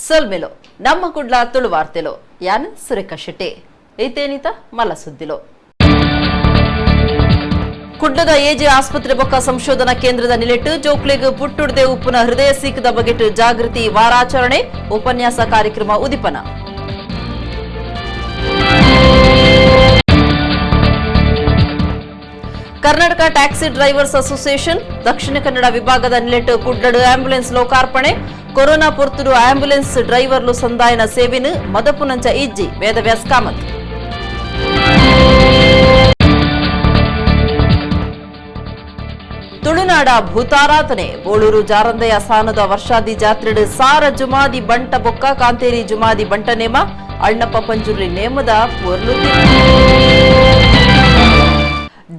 ಸೊಲ್ಮೆಲೋ ನಮ್ಮ ಕುಡ್ಲ ತುಳುವಾರ್ತೆಲೋ ಯಾನ್ ಸುರೇಖಾ ಶೆಟ್ಟಿ ಇತೇನಿತ ಮಲ್ಲ ಸುದ್ದಿಲೋ. ಕುಡ್ಲದ ಎಜೆ ಆಸ್ಪತ್ರೆ ಬೊಕ್ಕ ಸಂಶೋಧನಾ ಕೇಂದ್ರದ ನಿಲೆಟ್ಟು ಜೋಕ್ಲೆಗ್ ಪುಟ್ಟುಡ್ದೆ ಉಪ್ಪುನ ಹೃದಯ ಸೀಕದ ಬಗೆಟ್ ಜಾಗೃತಿ ವಾರಾಚರಣೆ ಉಪನ್ಯಾಸ ಕಾರ್ಯಕ್ರಮ ಉದಿಪನ. Karnataka taxi drivers association Dakshina Kannada ವಿಭಾಗದ ನಿಲೆಟ್ಟು ಕುಡ್ಲಡು ಆಂಬ್ಯುಲೆನ್ಸ್ ಲೋಕಾರ್ಪಣೆ. ಕೊರೋನಾ ಪೊರ್ತುಡು ಆಂಬ್ಯುಲೆನ್ಸ್ ಡ್ರೈವರ್ಲು ಸಂದಾಯನ ಸೇವೆನು ಮದಪುನಂಚ ಇಜ್ಜಿ ವೇದವ್ಯಾಸ್ ಕಾಮತ್. ತುಳುನಾಡ ಭೂತಾರಾಧನೆ ಬೋಳೂರು ಜಾರಂದೆಯ ಸಾನದ ವರ್ಷಾದಿ ಜಾತ್ರೆಡು ಸಾರ ಜುಮಾದಿ ಬಂಟ ಬೊಕ್ಕ ಕಾಂತೇರಿ ಜುಮಾದಿ ಬಂಟ ನೇಮ ಅಣ್ಣಪ್ಪ ಪಂಜುರ್ಲಿ ನೇಮದ ಪೊರ್ಲು.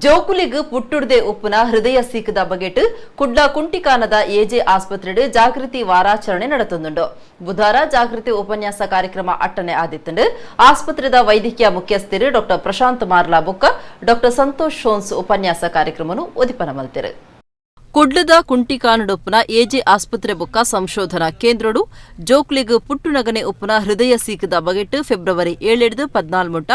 ಜೋಕುಲಿಗ್ ಪುಟ್ಟುಡ್ದೆ ಉಪ್ಪುನ ಹೃದಯ ಸೀಕದ ಬಗೆಟ್ ಕುಡ್ಲ ಕುಂಟಿಕಾನದ ಎಜೆ ಆಸ್ಪತ್ರೆಡ್ ಜಾಗೃತಿ ವಾರಾಚರಣೆ ನಡೆತೊಂದುಂಡು. ಬುಧಾರ ಜಾಗೃತಿ ಉಪನ್ಯಾಸ ಕಾರ್ಯಕ್ರಮ ಅಟ್ಟನೆ ಆದಿತ್ತುಂಡು. ಆಸ್ಪತ್ರೆದ ವೈದ್ಯಕೀಯ ಮುಖ್ಯಸ್ಥರು ಡಾಕ್ಟರ್ ಪ್ರಶಾಂತ್ ಮಾರ್ಲಾ ಬೊಕ್ಕ ಡಾಕ್ಟರ್ ಸಂತೋಷ್ ಶೋನ್ಸ್ ಉಪನ್ಯಾಸ ಕಾರ್ಯಕ್ರಮವನ್ನು ಉದಿಪನ ಮಲ್ತೆರು. ಕುಡ್ಲದ ಕುಂಟಿಕಾನಡೊಪ್ಪುನ ಎಜೆ ಆಸ್ಪತ್ರೆ ಬೊಕ್ಕ ಸಂಶೋಧನಾ ಕೇಂದ್ರಡು ಜೋಕ್ಲಿಗ್ ಪುಟ್ಟುನಗನೆ ಉಪ್ಪುನ ಹೃದಯ ಸೀಕದ ಬಗೆಟ್ ಫೆಬ್ರವರಿ 7 14 ಮುಟ್ಟ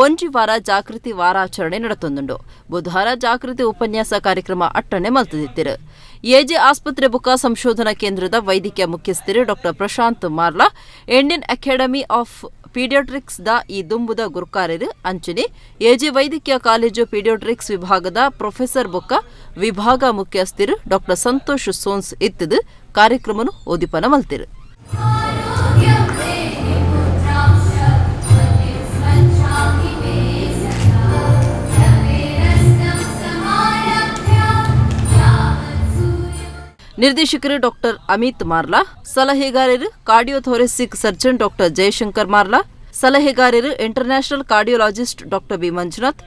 ಒಂಜಿ ವಾರ ಜಾಗೃತಿ ವಾರಾಚರಣೆ ನಡೆತೊಂದುಂಡು. ಬುಧವಾರ ಜಾಗೃತಿ ಉಪನ್ಯಾಸ ಕಾರ್ಯಕ್ರಮ ಅಟ್ಟಣೆ ಮಲ್ತದಿತ್ತಿರು. ಎಜೆ ಆಸ್ಪತ್ರೆ ಬೊಕ್ಕ ಸಂಶೋಧನಾ ಕೇಂದ್ರದ ವೈದ್ಯಕೀಯ ಮುಖ್ಯಸ್ಥರು doctor Prashanth Marla, Indian Academy of Paediatrics the ಈ ದುಂಬುದ ಗುರುಕಾರರು ಅಂಚನೆ ಎಜೆ ವೈದ್ಯಕೀಯ ಕಾಲೇಜು ಪೀಡಿಯಾಟ್ರಿಕ್ಸ್ ವಿಭಾಗದ ಪ್ರೊಫೆಸರ್ ಬೊಕ್ಕ ವಿಭಾಗ ಮುಖ್ಯಸ್ಥರು ಡಾಕ್ಟರ್ ಸಂತೋಷ್ ಸೋನ್ಸ್ ಇತ್ತದು ಕಾರ್ಯಕ್ರಮನು ಉದಿಪನ ಮಲ್ತಿರು. ನಿರ್ದೇಶಕರು ಡಾಕ್ಟರ್ ಅಮಿತ್ ಮಾರ್ಲಾ, ಸಲಹೆಗಾರರು cardiothoracic surgeon doctor Jayashankar Marla, ಸಲಹೆಗಾರರು international cardiologist doctor B Manjunath,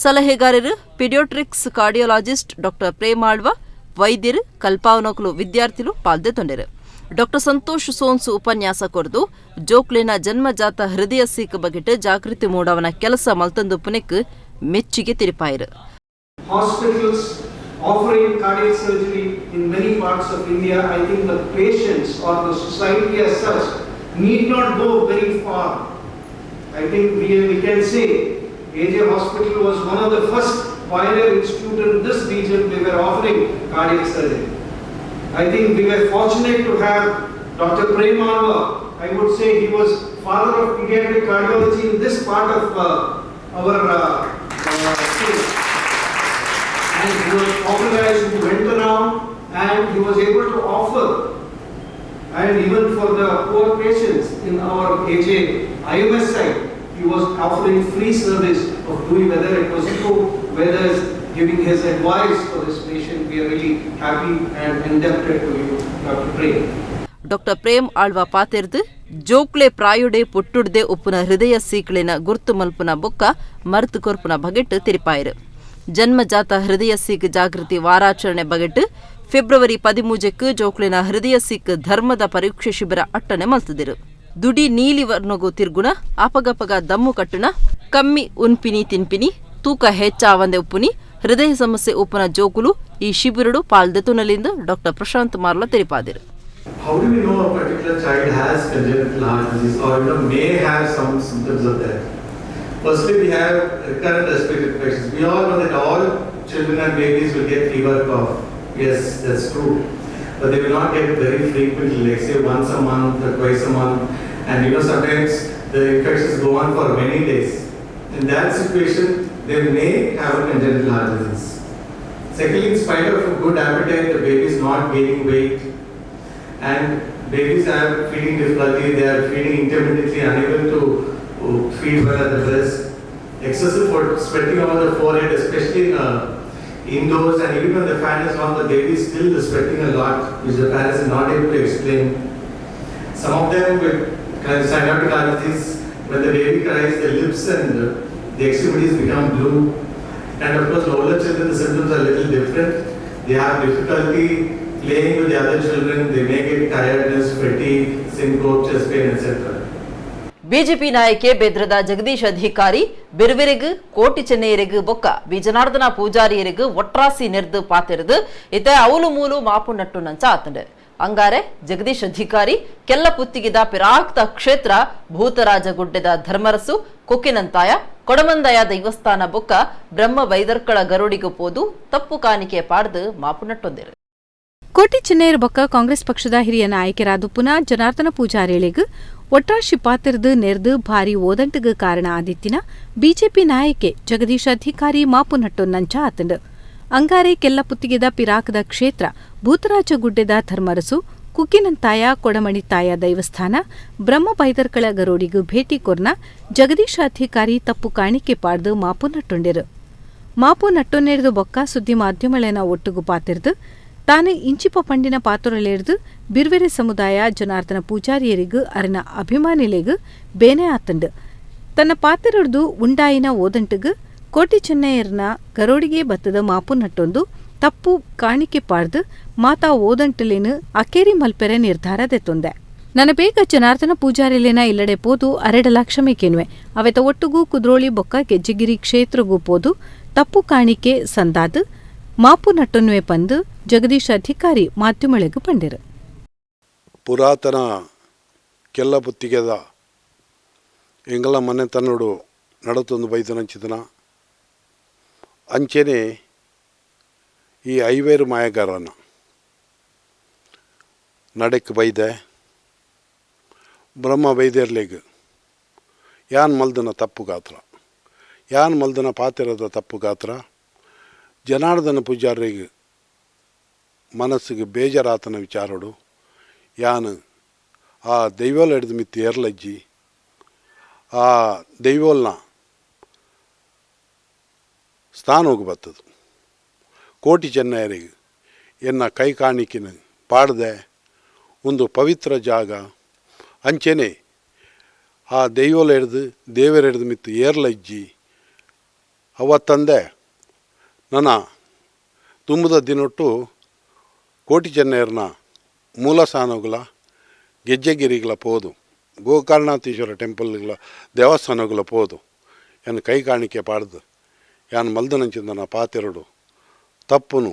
ಸಲಹೆಗಾರರು paediatrics cardiologist doctor Prem Alva, ವೈದ್ಯರು ಕಲ್ಪಾವನಕುಲು ವಿದ್ಯಾರ್ಥಿಲು ಪಾಲ್ದೆತೊಂಡೆರು. ಡಾಕ್ಟರ್ ಸಂತೋಷ್ ಸೋನ್ಸು ಉಪನ್ಯಾಸ ಕೊರ್ದು ಜೋಕ್ಲೆನ ಜನ್ಮಜಾತ ಹೃದಯ ಸೀಕ್ ಬಗೆಟ್ ಜಾಗೃತಿ ಮೂಡವನ ಕೆಲಸ ಮಲ್ತಂದು ಪುನೆಕ್ ಮೆಚ್ಚುಗೆ ತಿರುಪಾಯಿರು. Offering cardiac surgery in many parts of India, I think the patients or the society as such need not go very far. I think we can say AJ Hospital was one of the first pioneer institute in this region. We were offering cardiac surgery. I think we were fortunate to have Dr. Prem Alva. I would say he was father of pediatric cardiology in this part of our state. And he was popularized, he went around and he was able to offer, and even for the poor patients in our AJ IMS side, he was offering free service of doing, whether it was echo, whether it's giving his advice for this patient. We are really happy and indebted to you, Dr. Prem. Doctor Prem Alva ಪಾತೆರ್ದು ಜೋಕ್ಲೆ ಪ್ರಾಯುಡೆ ಪುಟ್ಟುಡ್ದೆ ಉಪ್ಪುನ ಹೃದಯ ಸೀಕ್ಳಿನ ಗುರ್ತು ಮಲ್ಪುನ ಬೊಕ್ಕ ಮರ್ತು ಕೊರ್ಪುನ ಬಗೆಟ್ ತಿರಿಪಾಯಿರು. ಜನ್ಮಜಾತ ಹೃದಯ ಸೀಕ್ ಜಾಗೃತಿ ವಾರಾಚರಣೆ ಬಗೆಟ್ ಫೆಬ್ರವರಿ 13ಕ್ಕೆ ಜೋಕ್ಲಿನ ಹೃದಯ ಸೀಕ್ ಧರ್ಮದ ಪರೀಕ್ಷೆ ಶಿಬಿರ ಅಟ್ಟಣೆ ಮಲ್ತದಿರು. ದುಡಿ ನೀಲಿ ವರ್ಣಗು ತಿರ್ಗುಣ, ಅಪಗಪಗ ದಮ್ಮು ಕಟ್ಟುನ, ಕಮ್ಮಿ ಉನ್ಪಿನಿ ತಿನ್ಪಿನಿ, ತೂಕ ಹೆಚ್ಚಾವಂದೆ ಉಪ್ಪುನಿ, ಹೃದಯ ಸಮಸ್ಯೆ ಉಪ್ಪುನ ಜೋಕುಲು ಈ ಶಿಬಿರಡು ಪಾಲ್ದೆ ತುನಲಿಂದ ಡಾಕ್ಟರ್ ಪ್ರಶಾಂತ್ ಮಾರ್ಲ ತೆರಿಪಾದಿರು. How do we know a particular child has congenital heart disease or may have some symptoms of that? Firstly, we have recurrent respiratory infections. We all know that all children and babies will get fever, cough. Yes, that's true. But they will not get very frequently, like say once a month or twice a month. And sometimes the infections go on for many days. In that situation, they may have a congenital heart disease. Secondly, in spite of a good appetite, the baby is not gaining weight. And babies have feeding difficulty, they are feeding intermittently, unable to feed well at the breast. Excessive sweating over the forehead, especially in indoors, and even when the fan is on, the baby is still sweating a lot, which the parents are not able to explain. Some of them with cyanotic heart disease, when the baby cries, the lips and the extremities become blue. And of course, the older children, the symptoms are a little different. They have difficulty playing with the other children, they may get tiredness, fatigue, syncope, chest pain, etc. BJP ನಾಯಕೆ ಬೆದ್ರದ ಜಗದೀಶ್ ಅಧಿಕಾರಿ ಬಿರುವೆರೆಗ್ ಕೋಟಿ ಚೆನ್ನೈಯರಿಗ್ ಬೊಕ್ಕ ಬಿಜನಾರ್ದನ ಪೂಜಾರಿಯರಿಗ್ ಒಟ್ರಾಸಿ ನೆರ್ದು ಪಾತೆರದು ಇತ್ತೆ ಅವಲು ಮೂಲು ಮಾಪು nut ನಂಚ ಆತಂಡು. ಅಂಗಾರೆ ಜಗದೀಶ್ ಅಧಿಕಾರಿ ಕೆಲ್ಲ ಪುತ್ತಿಗಿದ ಪಿರಾಕ್ತ ಕ್ಷೇತ್ರ ಭೂತರಾಜ ಗುಡ್ಡೆದ ಧರ್ಮರಸು ಕೊಕ್ಕಿನಂತಾಯ ಕೊಡಮಂದಯ ದೈವಸ್ಥಾನ ಬೊಕ್ಕ ಬ್ರಹ್ಮ ಬೈದರ್ಕಳ ಗರುಡಿಗೂ ಪೋದು ತಪ್ಪು ಕಾಣಿಕೆ ಪಾಡ್ದು ಮಾಪು ನಟ್ಟೊಂದಿರು. ಕೋಟಿ ಚೆನ್ನೈಯರ್ ಬೊಕ್ಕ ಕಾಂಗ್ರೆಸ್ ಪಕ್ಷದ ಹಿರಿಯ ನಾಯಕರಾದ ಪುನಃ ಜನಾರ್ದನ ಪೂಜಾರಿಳಿಗ್ ಒಟ್ರಾಶಿ ಪಾತಿರ್ದು ನೆರ್ದು ಭಾರಿ ಓದಂಟಗ್ ಕಾರಣ ಆದಿತ್ತಿನ ಬಿಜೆಪಿ ನಾಯಕೆ ಜಗದೀಶ್ ಅಧಿಕಾರಿ ಮಾಪು ನಟ್ಟೊನ್ನಂಚ ಆತಂಡು. ಅಂಗಾರೆ ಕೆಲ್ಲ ಪುತ್ತಿಗೆದ ಪಿರಾಕದ ಕ್ಷೇತ್ರ ಭೂತರಾಜ ಗುಡ್ಡೆದ ಧರ್ಮರಸು ಕುಕ್ಕಿನಂತಾಯ ಕೊಡಮಣಿತಾಯ ದೈವಸ್ಥಾನ ಬ್ರಹ್ಮ ಬೈದರ್ಕಳ ಗರೋಡಿಗೂ ಭೇಟಿ ಕೊರ್ನ ಜಗದೀಶ ಅಧಿಕಾರಿ ತಪ್ಪು ಕಾಣಿಕೆ ಪಾಡ್ದು ಮಾಪು ನಟ್ಟೊಂಡಿರು. ಮಾಪು ನಟ್ಟೊನ್ನೆರ್ದು ಬೊಕ್ಕ ಸುದ್ದಿ ಮಾಧ್ಯಮಗಳನ್ನ ಒಟ್ಟುಗು ಪಾತಿರ್ದು ತಾನು ಇಂಚಿಪ ಪಂಡಿನ ಪಾತ್ರಲೇರ್ದು ಬಿರ್ವೆರೆ ಸಮುದಾಯ ಜನಾರ್ದನ ಪೂಜಾರಿಯರಿಗೂ ಅರನ ಅಭಿಮಾನಿಲೆಗೂ ಬೇನೆ ಆತಂಡು. ತನ್ನ ಪಾತ್ರರ್ದು ಉಂಡಾಯಿನ ಓದಂಟುಗು ಕೋಟಿ ಚೆನ್ನಯ್ಯರ್ನ ಗರೋಡಿಗೆ ಬತ್ತದ ಮಾಪು ನಟ್ಟೊಂದು ತಪ್ಪು ಕಾಣಿಕೆ ಪಾಡ್ದು ಮಾತಾ ಓದಂಟುಲೇನು ಅಕೇರಿ ಮಲ್ಪೆರೆ ನಿರ್ಧಾರ ದೆತ್ತೊಂದೆ. ನನ್ನ ಬೇಗ ಜನಾರ್ದನ ಪೂಜಾರಿಲೇನ ಇಲ್ಲಡೆ ಪೋದು ಅರೆಡಲ ಕ್ಷಮೆಕೇನುವೆ ಅವೆತ ಒಟ್ಟುಗೂ ಕುದ್ರೋಳಿ ಬೊಕ್ಕ ಗೆಜ್ಜೆಗಿರಿ ಕ್ಷೇತ್ರಗೂ ಪೋದು ತಪ್ಪು ಕಾಣಿಕೆ ಸಂದಾದು ಮಾಪು ನಟ್ಟೊನ್ವೆ ಪಂದು ಜಗದೀಶ್ ಅಧಿಕಾರಿ ಮಾಧ್ಯಮಳೆಗು ಪಂಡಿರು. ಪುರಾತನ ಕೆಲ್ಲ ಪುತ್ತಿಗೆದ ಎಂಗಲ ಮನೆ ತನ್ನೋಡು ನಡತೊಂದು ಬೈದನಂಚಿತನ ಅಂಚೆನೆ ಈ ಐವೇರು ಮಾಯಗಾರನ ನಡೆಕ್ ಬೈದೆ ಬ್ರಹ್ಮ ಬೈದೇರ್ಲೆಗ್ ಯಾನ್ ಮಲ್ದನ ತಪ್ಪು ಗಾತ್ರ, ಯಾನ್ ಮಲ್ದನ ಪಾತಿರದ ತಪ್ಪು ಗಾತ್ರ ಜನಾರ್ದನ ಪೂಜಾರಿಗೆ ಮನಸ್ಸಿಗೆ ಬೇಜಾರಾತನ ವಿಚಾರಡು ಯಾನ್ ಆ ದೈವೋಲ ಹಿಡಿದು ಮಿತ್ತಿ ಏರ್ಲಜ್ಜಿ ಆ ದೈವೋಲ್ನ ಸ್ಥಾನೋಗಿ ಬರ್ತದೆ. ಕೋಟಿ ಚೆನ್ನಯ್ಯರಿಗೆ ಎನ್ನ ಕೈ ಕಾಣಿಕೆನ ಪಾಡದೆ ಒಂದು ಪವಿತ್ರ ಜಾಗ ಅಂಚೆನೆ ಆ ದೈವೋಲ ಹಿಡ್ದು ದೇವರ ಹಿಡ್ದು ಮಿತ್ತು ಏರ್ಲಜ್ಜಿ ಅವತ್ತಂದೆ ನನ್ನ ತುಂಬದ ದಿನೊಟ್ಟು ಕೋಟಿ ಚೆನ್ನಯ್ಯರ್ನ ಮೂಲ ಸ್ಥಾನಗಳ ಗೆಜ್ಜೆಗಿರಿಗಳ ಪೋದು ಗೋಕರ್ಣಾಥೀಶ್ವರ ಟೆಂಪಲ್ಗಳ ದೇವಸ್ಥಾನಗಳ ಪೋದು ಎನ್ನ ಕೈ ಕಾಣಿಕೆ ಪಾಡ್ದು ಯಾನ್ ಮಲ್ದನಂಚಿಂದನ ಪಾತಿರಡು ತಪ್ಪುನು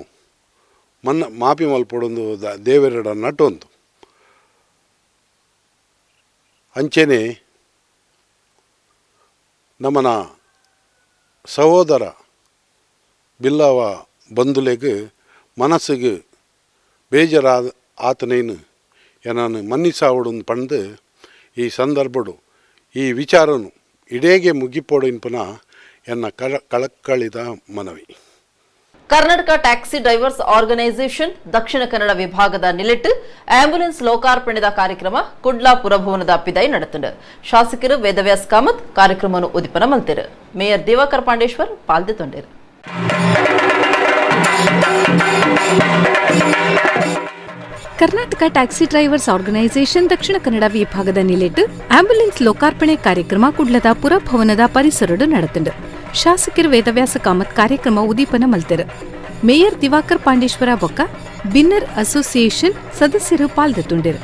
ಮನ್ನ ಮಾಪಿ ಮಲ್ಪೊಡೊಂದು ದೇವರೆಡ ನಟೊಂದು ಅಂಚೆನೆ ನಮ್ಮನ ಸಹೋದರ ಬಿಲ್ಲವ ಬಂಧುಲೆಗ್ ಮನಸ್ಸಿಗೆ ಬೇಜಾರಾದ ಆತನೇನು ಏನನ್ನು ಮನ್ನಿಸಾವಡೊಂದು ಪಂದು ಈ ಸಂದರ್ಭಡು ಈ ವಿಚಾರನು ಇಡೇಗೆ ಮುಗಿಪೋಡು ಇನ್ಪುನ ಎನ್ನ ಕಳಕಳಿದ ಮನವಿ. Karnataka taxi drivers organisation Dakshina Kannada ವಿಭಾಗದ ನಿಲೆಟ್ಟು ಆಂಬ್ಯುಲೆನ್ಸ್ ಲೋಕಾರ್ಪಣೆದ ಕಾರ್ಯಕ್ರಮ ಕುಡ್ಲಾ ಪುರಭವನದ ಪಿದೈ ನಡೆತುಂಡು. ಶಾಸಕರು ವೇದವ್ಯಾಸ್ ಕಾಮತ್ ಕಾರ್ಯಕ್ರಮವನ್ನು ಉದಿಪನ ಮಲ್ತಿರು. ಮೇಯರ್ ದಿವಾಕರ್ ಪಾಂಡೇಶ್ವರ್ ಪಾಲ್ದೆ ತೊಂಡಿರು. Karnataka taxi drivers organisation Dakshina Kannada ವಿಭಾಗದ ನಿಲೆಟ್ಟು ಆಂಬ್ಯುಲೆನ್ಸ್ ಲೋಕಾರ್ಪಣೆ ಕಾರ್ಯಕ್ರಮ ಕುಡ್ಲದ ಪುರಭವನದ ಪರಿಸರಡು ನಡೆತುಂಡು. ಶಾಸಕರು ವೇದವ್ಯಾಸ ಕಾಮತ್ ಕಾರ್ಯಕ್ರಮ ಉದೀಪನ ಮಲ್ತೆರು. ಮೇಯರ್ ದಿವಾಕರ್ ಪಾಂಡೇಶ್ವರ ಬೊಕ್ಕ ಬಿನ್ನರ್ ಅಸೋಸಿಯೇಷನ್ ಸದಸ್ಯರು ಪಾಲ್ದೆತ್ತುಂಡಿರು.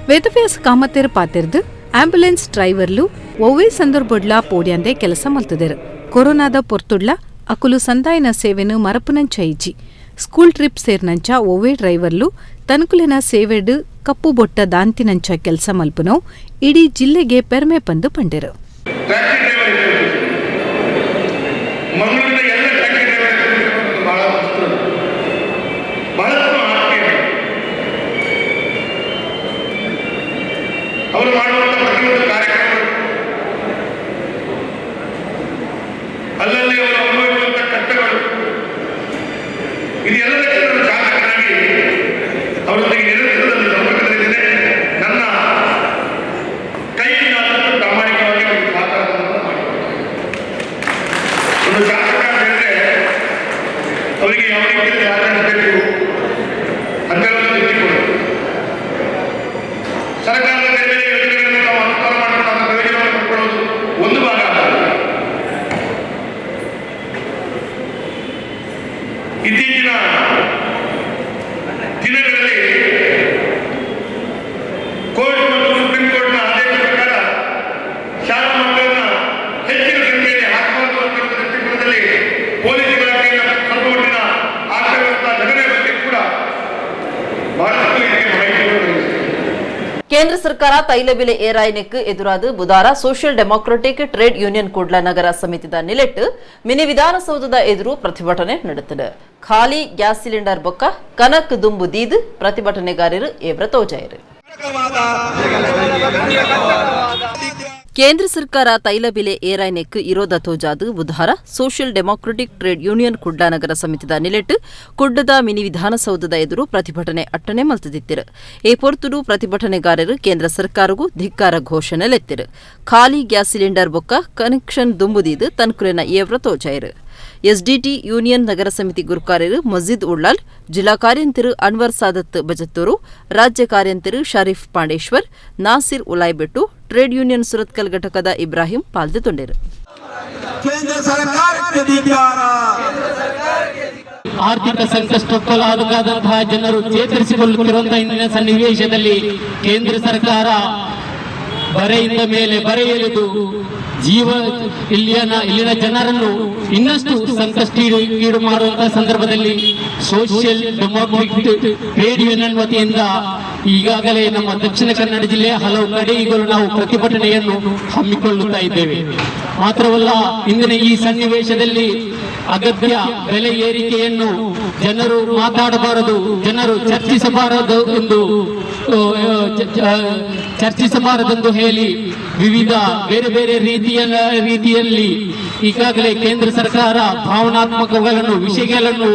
ವೇದವ್ಯಾಸ ಕಾಮತೆರ್ ಪಾತೆರ್ದು ಆಂಬ್ಯುಲೆನ್ಸ್ ಡ್ರೈವರ್ಲು ಒವ್ವೇ ಸಂದರ್ಭಡ್ಲಾ ಪೋಡ್ಯಾಂದೆ ಕೆಲಸ ಮಲ್ತದೆರು. ಕೊರೋನಾದ ಪೊರ್ತುಡ್ಲ ಅಕುಲು ಸಂದಾಯನ ಸೇವೆನು ಮರಪುನಂಚ ಇಜ್ಜಿ. ಸ್ಕೂಲ್ ಟ್ರಿಪ್ ಸೇರ್ನಂಚ ಒವ್ವೇ ಡ್ರೈವರ್ಲು ತನುಕುಲಿನ ಸೇವೆಡ್ ಕಪ್ಪು ಬೊಟ್ಟ ದಾಂತಿನಂಚ ಕೆಲಸ ಮಲ್ಪುನವು ಇಡೀ ಜಿಲ್ಲೆಗೆ ಪೆರ್ಮೆ ಪಂದು ಪಂಡೆರು. ಅವರು ಮಾಡುವಂಥ ಪ್ರತಿಯೊಂದು ಕಾರ್ಯಕ್ರಮಗಳು, ಅಲ್ಲಲ್ಲಿ ಅವರು ಅನುಭವಿಸುವಂಥ ಕಷ್ಟಗಳು, ಇದೆಲ್ಲದಕ್ಕೆ ನಾನು ಶಾಸಕನಾಗಿ ಅವರೊಂದಿಗೆ ನಿರಂತರದಲ್ಲಿ ಸಂಪರ್ಕದಲ್ಲಿದ್ದೇನೆ. ನನ್ನ ಕೈಯಿಂದ ಪ್ರಾಮಾಣಿಕವಾಗಿ ಅವರಿಗೆ ಸಹಕಾರವನ್ನು ಕೇಂದ್ರ ಸರ್ಕಾರ ತೈಲ ಬೆಲೆ ಏರಾಯಿನಕ್ಕೆ ಎದುರಾದ ಬುಧಾರ social democratic trade union Kudla ನಗರ ಸಮಿತಿದ ನಿಲೆಟ್ ಮಿನಿ ವಿಧಾನಸೌಧದ ಎದುರು ಪ್ರತಿಭಟನೆ ನಡೆತದೆ. ಖಾಲಿ ಗ್ಯಾಸ್ ಸಿಲಿಂಡರ್ ಬೊಕ್ಕ ಕನಕ್ ದುಂಬು ದೀದ್ ಪ್ರತಿಭಟನೆಗಾರರು ಏವ್ರ ತೋಜಾಯರು. ಕೇಂದ್ರ ಸರ್ಕಾರ ತೈಲ ಬೆಲೆ ಏರಾಯ್ನೆಕ್ ಇರೋದ ತೋಜಾದು ಬುಧವಾರ social democratic trade union Kudla ನಗರ ಸಮಿತಿದ ನಿಲೆಟ್ ಕುಡ್ಡದ ಮಿನಿ ವಿಧಾನಸೌಧದ ಎದುರು ಪ್ರತಿಭಟನೆ ಅಟ್ಟನೆ ಮಲ್ತದಿತ್ತಿರು. ಈ ಪೊರ್ತುಡು ಪ್ರತಿಭಟನೆಗಾರರು ಕೇಂದ್ರ ಸರ್ಕಾರಗೂ ಧಿಕ್ಕಾರ ಘೋಷಣೆ ಲೆತ್ತಿರು. ಖಾಲಿ ಗ್ಯಾಸ್ ಸಿಲಿಂಡರ್ ಬೊಕ್ಕ ಕನೆಕ್ಷನ್ ದುಂಬುದೀದು ತನ್ಕುಲೆನ ಏವ್ರ ತೋಜಾಯರು. ಎಸ್ಡಿಟಿ ಯೂನಿಯನ್ ನಗರ ಸಮಿತಿ ಗುರುಕಾರ್ಯರು ಮಜೀದ್ ಉಳ್ಳಾಲ್, ಜಿಲ್ಲಾ ಕಾರ್ಯಂತರು ಅನ್ವರ್ ಸಾದತ್ ಬಜತ್ತೂರು, ರಾಜ್ಯ ಕಾರ್ಯಂತರು ಶರೀಫ್ ಪಾಂಡೇಶ್ವರ್, ನಾಸಿರ್ ಉಲಾಯ್ಬೆಟ್ಟು, ಟ್ರೇಡ್ ಯೂನಿಯನ್ ಸುರತ್ಕಲ್ ಘಟಕದ ಇಬ್ರಾಹಿಂ ಪಾಲ್ಗೊಂಡರು. ಆರ್ಥಿಕ ಸಂಕಷ್ಟಕ್ಕೊಳಗಾದಂತಹ ಜನರು ಚೇತರಿಸಿಕೊಳ್ಳುತ್ತಿರುವಂತಹ ಇಂದಿನ ಸನ್ನಿವೇಶದಲ್ಲಿ ಕೇಂದ್ರ ಸರ್ಕಾರ ಬರೆಯಿಂದ ಮೇಲೆ ಬರೆ ಎಳೆದು ಜೀವ ಇಲ್ಲಿನ ಜನರನ್ನು ಇನ್ನಷ್ಟು ಸಂಕಷ್ಟೀಡು ಮಾಡುವಂತಹ ಸಂದರ್ಭದಲ್ಲಿ social democratic trade union ವತಿಯಿಂದ ಈಗಾಗಲೇ ನಮ್ಮ ದಕ್ಷಿಣ ಕನ್ನಡ ಜಿಲ್ಲೆಯ ಹಲವು ಕಡೆಗಳು ನಾವು ಪ್ರತಿಭಟನೆಯನ್ನು ಹಮ್ಮಿಕೊಳ್ಳುತ್ತಾ ಇದ್ದೇವೆ. ಮಾತ್ರವಲ್ಲ, ಇಂದಿನ ಈ ಸನ್ನಿವೇಶದಲ್ಲಿ ಅಗತ್ಯ ಬೆಲೆ ಏರಿಕೆಯನ್ನು ಜನರು ಮಾತಾಡಬಾರದು, ಜನರು ಚರ್ಚಿಸಬಾರದು ಎಂದು ಚರ್ಚಿಸಬಾರದೆಂದು ಹೇಳಿ ವಿವಿಧ ಬೇರೆ ಬೇರೆ ರೀತಿಯಲ್ಲಿ ಈಗಾಗಲೇ ಕೇಂದ್ರ ಸರ್ಕಾರ ಭಾವನಾತ್ಮಕಗಳನ್ನು ವಿಷಯಗಳನ್ನು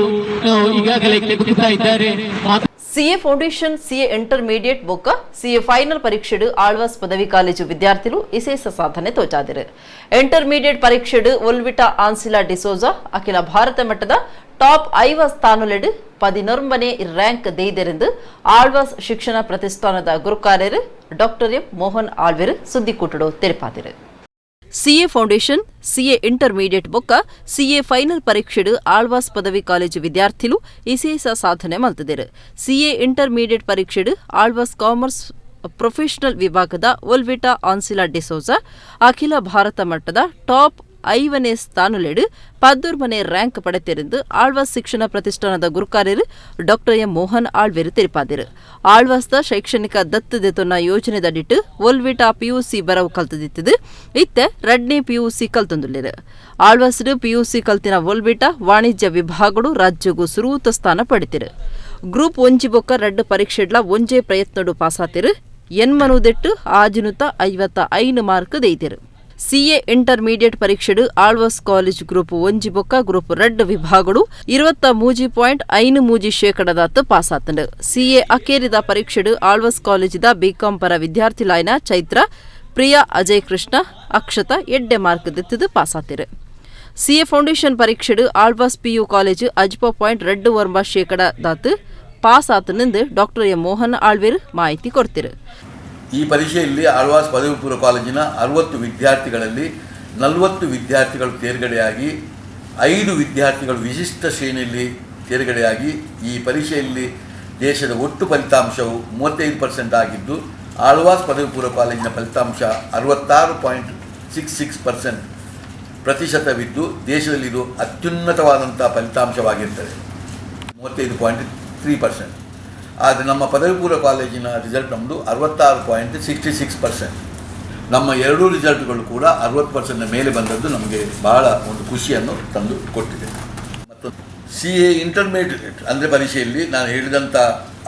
ಈಗಾಗಲೇ ಕೆದಕುತ್ತಾ ಇದ್ದಾರೆ. ಸಿಎ ಫೌಂಡೇಶನ್, ಸಿಎ ಇಂಟರ್ಮೀಡಿಯೇಟ್ ಬೊಕ್ಕ ಸಿಎ ಫೈನಲ್ ಪರೀಕ್ಷೆಡು ಆಳ್ವಾಸ್ ಪದವಿ ಕಾಲೇಜು ವಿದ್ಯಾರ್ಥಿಗಳು ವಿಶೇಷ ಸಾಧನೆ ತೋಚಾದಿರು. ಇಂಟರ್ಮೀಡಿಯೇಟ್ ಪರೀಕ್ಷೆಡು ಒಲ್ವಿಟಾ ಆನ್ಸಿಲಾ ಡಿಸೋಜಾ ಅಖಿಲ ಭಾರತ ಮಟ್ಟದ ಟಾಪ್ 5 ಸ್ಥಾನಲೆಡು 19ನೇ ರ್ಯಾಂಕ್ ದೇಯ್ದೆರೆಂದು ಆಳ್ವಾಸ್ ಶಿಕ್ಷಣ ಪ್ರತಿಷ್ಠಾನದ ಗುರುಕಾರ್ಯರು ಡಾಕ್ಟರ್ ಎಂ ಮೋಹನ್ ಆಳ್ವೆರು ಸುದ್ದಿಕೂಟಡು ತೆರಪಾದಿರು. ಸಿಎ ಫೌಂಡೇಶನ್, ಸಿಎ ಇಂಟರ್ಮೀಡಿಯೇಟ್ ಬೊಕ್ಕ ಸಿಎ ಫೈನಲ್ ಪರೀಕ್ಷೆಡು ಆಳ್ವಾಸ್ ಪದವಿ ಕಾಲೇಜು ವಿದ್ಯಾರ್ಥಿಲು ವಿಶೇಷ ಸಾಧನೆ ಮಲ್ತದಿರು. ಸಿಎ ಇಂಟರ್ಮೀಡಿಯೇಟ್ ಪರೀಕ್ಷೆಡು ಆಳ್ವಾಸ್ ಕಾಮರ್ಸ್ ಪ್ರೊಫೆಷನಲ್ ವಿಭಾಗದ ಒಲ್ವಿಟಾ ಆನ್ಸಿಲಾ ಡಿಸೋಜಾ ಅಖಿಲ ಭಾರತ ಮಟ್ಟದ ಟಾಪ್ 5ನೇ ಸ್ಥಾನಲೆಡು 14ನೇ ರ್ಯಾಂಕ್ ಪಡೆತಿருந்து ಆಳ್ವಾಸ್ ಶಿಕ್ಷಣ ಪ್ರತಿಷ್ಠಾನದ ಗುರುಕಾರ್ಯರು ಡಾಕ್ಟರ್ ಎಂ ಮೋಹನ್ ಆಳ್ವೇರು ತೆರಿಪಾದಿರು. ಆಳ್ವಾಸ್ದ ಶೈಕ್ಷಣಿಕ ದತ್ತದೆತೊನ್ನ ಯೋಜನೆದಡಿಟ್ಟು ಒಲ್ವಿಟಾ ಪಿಯುಸಿ ಬರವು ಕಲ್ತದಿತ್ತದು ಇತ್ತೆ ರಡ್ನೇ ಪಿಯುಸಿ ಕಲ್ತೊಂದುಲ್ಲೆರು. ಆಳ್ವಾಸ್ಡು ಪಿಯುಸಿ ಕಲ್ತಿನ ಒಲ್ವಿಟಾ ವಾಣಿಜ್ಯ ವಿಭಾಗಡು ರಾಜ್ಯಗೂ ಸುರೂತ ಸ್ಥಾನ ಪಡೆತಿರು. ಗ್ರೂಪ್ ಒಂಜಿ ಬೊಕ್ಕ ರಡ್ಡು ಪರೀಕ್ಷೆಡ್ಲ ಒಂಜೇ ಪ್ರಯತ್ನಡು ಪಾಸಾತಿರು. ಎನ್ಮನುದೆಟ್ಟು 655 ಮಾರ್ಕ್ ದೇಯ್ತಿರು. ಸಿಎ ಇಂಟರ್ಮೀಡಿಯೇಟ್ ಪರೀಕ್ಷೆಡು ಆಳ್ವಾಸ್ ಕಾಲೇಜ್ ಗ್ರೂಪ್ ಒಂಜಿ ಬೊಕ್ಕ ಗ್ರೂಪ್ ರಡ್ಡು ವಿಭಾಗಡು 23.53 ಶೇಕಡದಾತ್ ಪಾಸಾತಂಡು. ಸಿಎ ಅಕೇರಿದ ಪರೀಕ್ಷೆಡು ಆಳ್ವಾಸ್ ಕಾಲೇಜಿದ ಬಿಕಾಂ ಪರ ವಿದ್ಯಾರ್ಥಿಲಾಯ್ನ ಚೈತ್ರ, ಪ್ರಿಯಾ ಅಜಯ್ ಕೃಷ್ಣ, ಅಕ್ಷತಾ ಎಡ್ಡೆ ಮಾರ್ಕ್ ದೆತ್ತದು ಪಾಸಾತಿರು. ಸಿಎ ಫೌಂಡೇಶನ್ ಪರೀಕ್ಷೆಡು ಆಳ್ವಾಸ್ ಪಿಯು ಕಾಲೇಜು 5.29 ಶೇಕಡದಾತ್ ಪಾಸ್ ಆತನೆಂದು ಡಾಕ್ಟರ್ ಎಂ ಮೋಹನ್ ಆಳ್ವೇರ್ ಮಾಹಿತಿ ಕೊಡ್ತಿರು. ಈ ಪರೀಕ್ಷೆಯಲ್ಲಿ ಆಳ್ವಾಸ್ ಪದವಿ ಪೂರ್ವ ಕಾಲೇಜಿನ 60 ವಿದ್ಯಾರ್ಥಿಗಳಲ್ಲಿ 40 ವಿದ್ಯಾರ್ಥಿಗಳು ತೇರ್ಗಡೆಯಾಗಿ 5 ವಿದ್ಯಾರ್ಥಿಗಳು ವಿಶಿಷ್ಟ ಶ್ರೇಣಿಯಲ್ಲಿ ತೇರ್ಗಡೆಯಾಗಿ ಈ ಪರೀಕ್ಷೆಯಲ್ಲಿ ದೇಶದ ಒಟ್ಟು ಫಲಿತಾಂಶವು 35% ಆಗಿದ್ದು, ಆಳ್ವಾಸ್ ಪದವಿ ಪೂರ್ವ ಕಾಲೇಜಿನ ಫಲಿತಾಂಶ 66.66% ಪ್ರತಿಶತವಿದ್ದು, ದೇಶದಲ್ಲಿ ಇದು ಅತ್ಯುನ್ನತವಾದಂಥ ಫಲಿತಾಂಶವಾಗಿರ್ತದೆ, 35.3%. ಆದರೆ ನಮ್ಮ ಪದವಿ ಪೂರ್ವ ಕಾಲೇಜಿನ ರಿಸಲ್ಟ್ ನಮ್ಮದು 66.66%. ನಮ್ಮ ಎರಡೂ ರಿಸಲ್ಟ್ಗಳು ಕೂಡ 60%ನ ಮೇಲೆ ಬಂದದ್ದು ನಮಗೆ ಬಹಳ ಒಂದು ಖುಷಿಯನ್ನು ತಂದು ಕೊಟ್ಟಿದೆ. ಮತ್ತು ಸಿಎ ಇಂಟರ್ಮೀಡಿಯೇಟ್ ಅಂದರೆ ಪರೀಕ್ಷೆಯಲ್ಲಿ ನಾನು ಹೇಳಿದಂಥ